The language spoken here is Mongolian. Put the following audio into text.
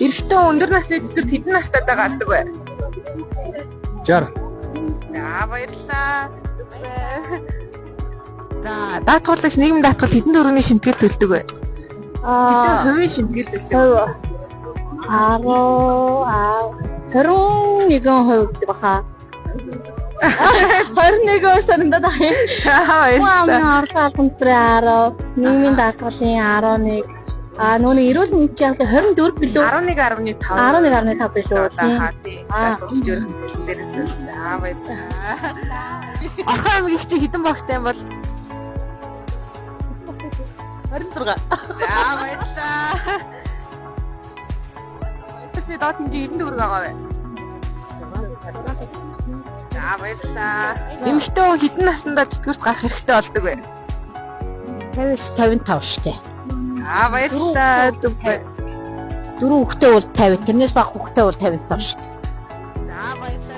Эрэгтэй хүн өндөр насны тэтгэврт хэдэн настайдаа гардаг вэ? 60. За, баярлалаа. За, даатгуулагч нийгмийн даатгал хэдэн төгрөгийн шимтгэл төлдөг вэ? Хэдэн хувийн шимтгэл төлдөг вэ? 10 21% гэдэг баха. 21% санагдаад байгаа юм. За, баярлалаа. Орлого албан ёсны 10, нийгмийн даатгалын 11, а нүуний эрүүл мэндийн чиглэл 24 билүү? 11.5. 11.5 билүү? Тийм. Аа, тий. Даатгуулагч өөрийнх нь цалин дээрээс. За, баярлалаа. Орхон аймгийн чи хэдэн багтай юм бол? 26. За, баярлалаа. Тэсний доод хэмжээ хэдэн төгрөг байгаа вэ? За, баярлалаа. Эмэгтэй хүн хэдэн наснда тэтгэврт гарах хэрэгтэй болдог вэ? 59 55 штэ. За, баярлалаа. Зүг байна. Дөрөв хүүхдээ бол 50, тэрнээс бага хүүхдээ бол 55 штэ. За, баярлалаа.